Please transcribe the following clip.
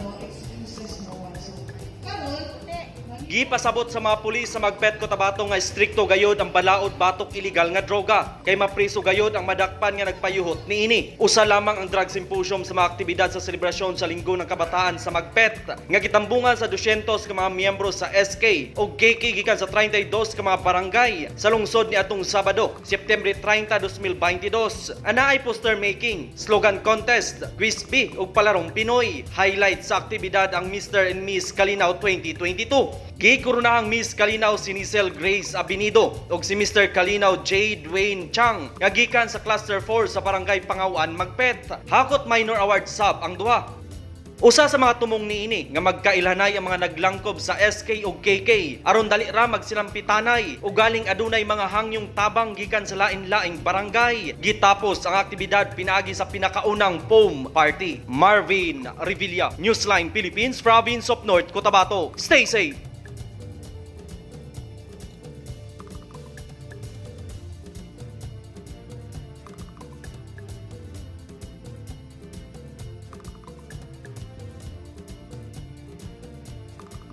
No excuses, no one. So, karon, Gipasabot sa mga pulis sa Magpet, Cotabato nga istrikto gayod ang balaod batok illegal nga droga kay mapriso gayod ang madakpan nga nagpayuhot niini. Usa lamang ang drug symposium sa mga aktibidad sa selebrasyon sa Linggo ng Kabataan sa Magpet nga gitambungan sa 200 ka mga miyembro sa SK ug KK gikan sa 32 ka mga barangay sa lungsod ni atong Sabado, Setyembre 30, 2022. Anaay poster making, slogan contest, quiz bee ug palarong Pinoy. Highlight sa aktibidad ang Mr. and Miss Kalinaw 2022. Gikoronahang Miss Kalinaw si Nisel Grace Abinido ug si Mr. Kalinaw Jade Wayne Chang nga gikan sa Cluster 4 sa Barangay Pangawan, Magpet. Hakot minor award sub ang duha. Usa sa mga tumong niini nga magkailhanay ang mga naglangkob sa SK ug KK aron dali ra magsilampitanay ug galing adunay mga hangyong tabang gikan sa lain-laing barangay. Gitapos ang aktibidad pinaagi sa pinakaunang foam party. Marvin Revilla, Newsline Philippines, Province of North Cotabato. Stay safe.